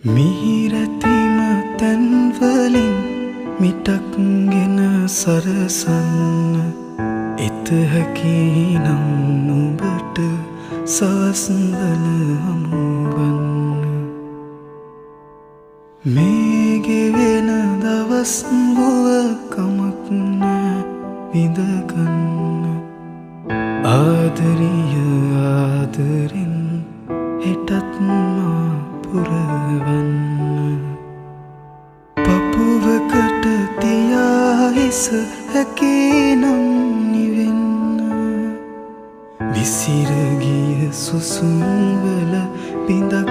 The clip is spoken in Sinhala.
මිහිරැතිම තැන්වලින් මිටක් ගෙන සරසන්න එත හැකි නම් නුඹට සවස්වල හමුවන්න. මේ ගෙවෙන දවස් වුව කමක් නෑ විඳගන්න. ආදරිය ආදරෙන් හෙටත් මා පුරවන්න. පපුවකට තියා හිස හැකි නම් නිවෙන්න. විසිර ගිය සුසුම් වල බිඳක්